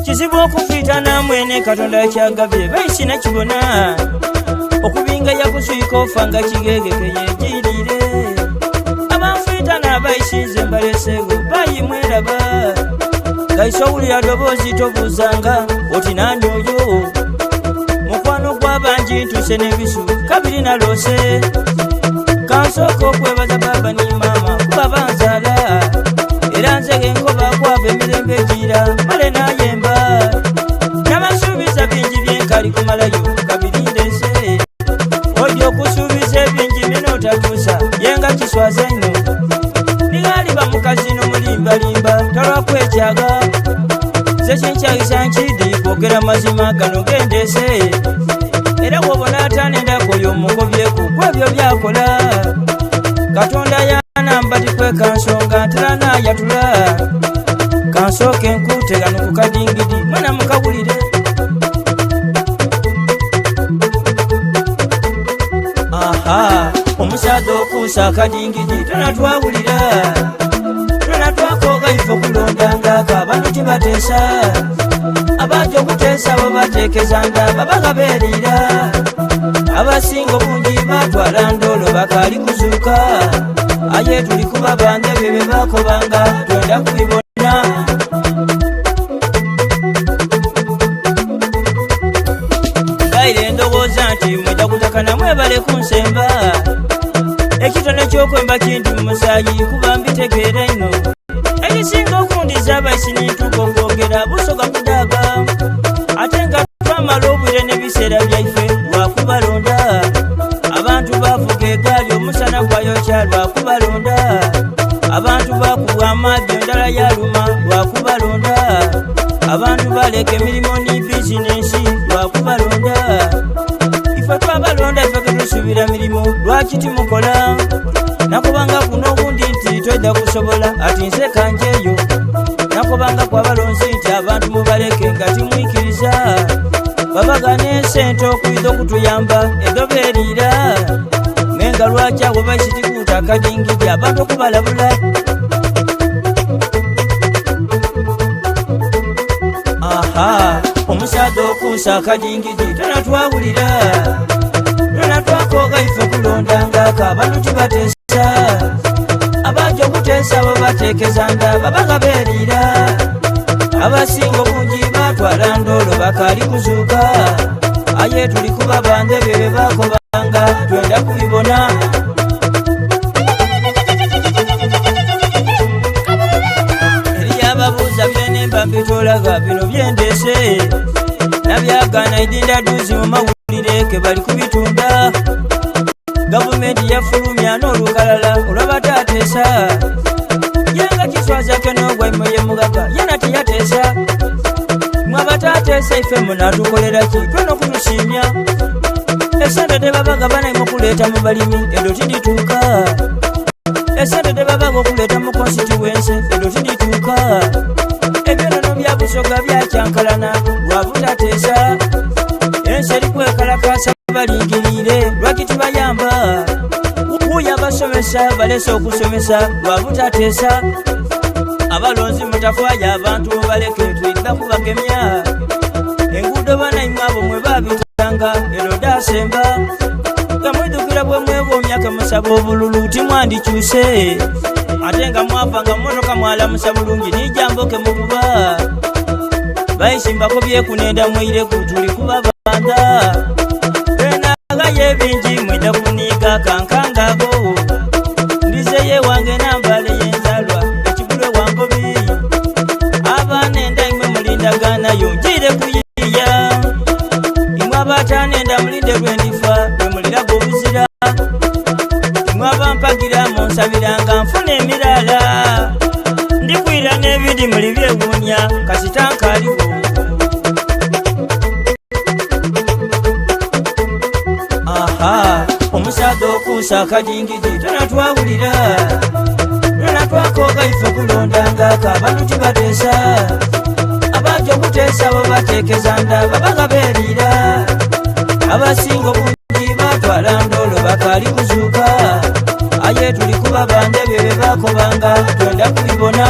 Kizibu okufiita namwene Katonda kyagabye baisi nakibona okubinga yakuswika ofa nga kigegeke yegirire abanfiita n'abaisi nze mbaleseewo bayimweraba kaisa owulira doboozi tobuuzanga oti nani oyo mukwano gw'abangi ntuuse n'ebisu kabiri naloose kansooka okwebaza baba ni maama kuba banzaala era nze genkoba kwava emirembe gira male nayemba nabasuubiza bingi byenkali kumalayo kabiri ndese ojja okusuubiza ebingi minotatuusa yenga kiswaza nnyo nighaliba mukazi nomulimbalimba talwakwekyaga nze kinkyagisa nkidi kwogera mazima gano gendese era bwobona atanendako oyo mukobyeku kwebyo byakola Katonda yanamba tikweka nsonga ntera nayatula kansooke nkuute gano ku kadingidi mwana mukawulire aha omusaadha okuusa akadingidi tona twawulira tona twakooga ife okulondangako abantu tibateesa abaja okuteesa bo bateekezanga babaga beeriira abasinga obungi batwala ndolo bakaali kuzuuka aye tuli kubabanga ebyo bye bakobanga twenda kubibona Mbaire ndowooza nti mwija kutakana mwebale kunsemba ekitone ky'okwemba kindi mu musaayi kuba mbitegeera ino ekisinga okundiza abaisi nintuuka okwogera busoga kudaaga ate nga twamala obwire n'ebiseera byaife lwakubalonda abantu bavuga egaali omusana gwayokya lwakubalonda abantu bakubwa amaadhi endala yaluma lwakubalonda abantu baleka emirimu ni bizinensi lwakubalonda ife twabalonda ife ketusubira mirimu lwaki timukola nakobanga kuno obundi nti twedda kusobola ati nze kanjeyo nakobanga kwabalonzi nti abantu mubaleke nga timwikiriza babaga n'esente okwidha okutuyamba edho beeriira nenga lwaki abo bakitikuuta akadingidi abantu okubalabula aha omusaadha okuusa akadingidi tona twawulira tona twakooga ife okulondangako abantu tibateesa abaja okuteesa bo bateekezanga babaga beeriira abasinga obungi batwala ndolo bakaali kuzuuka aye tuli kubabanga ebyo bye bakobanga twenda kubibona eriyababuuza byenemba mbitolaga bino byendese nabyagaana idinda duzi mu mawulire ke bali kubitunda gavumenti yafulumya n'olukalala olw'abatateesa yenga kiswazake n'ogwaimwe ye mugaga yena tiyateesa mwe abatateesa ife munatukolera ki twena okutusiimya esente tebabaga banaimwe okuleeta mu balimi edo tidituuka esente tebabaga okuleeta mu konsituwensi edo tidituuka ebyonono bya busoga byakyankalana lwa butateesa ensi eri kwekalakasa balingiriire lwaki tibayamba wuuyo abasomesa balese okusomesa lwa butateesa abalonzi mutafaayo abantu mubaleke twidda kubagemya enguudo banaimwe abo mwe babitanga ero dasemba nga mwidukira bwe mwegomya ke musaba obululu timwandikyuse ate nga mwava nga mmotoka mwalamusa bulungi nijambo ke mukuba baisimbako byekunenda mweireku tuli kubabanda enagayo ebingi mwida kuniga kankangago ndizeyo ewange nambale yenzalwa ekigulwe wangobi abaana enda imwe mulindaganayo njiire kuyiya imwe abatana enda mulinde lwendifa lwemuliraga obuzira imwe abampagira munsabiranga nfuna emirala ndikwira n'ebindi muli byewuunya kasita nkaaliwo aha omusaadha okuusa akadingidi tona twawulira tona twakooga ife kulondangako abantu tibateesa abaja okuteesa bo bateekeza nda babaga beeriira abasinga obungi batwala ndolo bakaali kuzuuka aye Ife tuli kubabanja ebyo bye bakobanga twenda kubibona.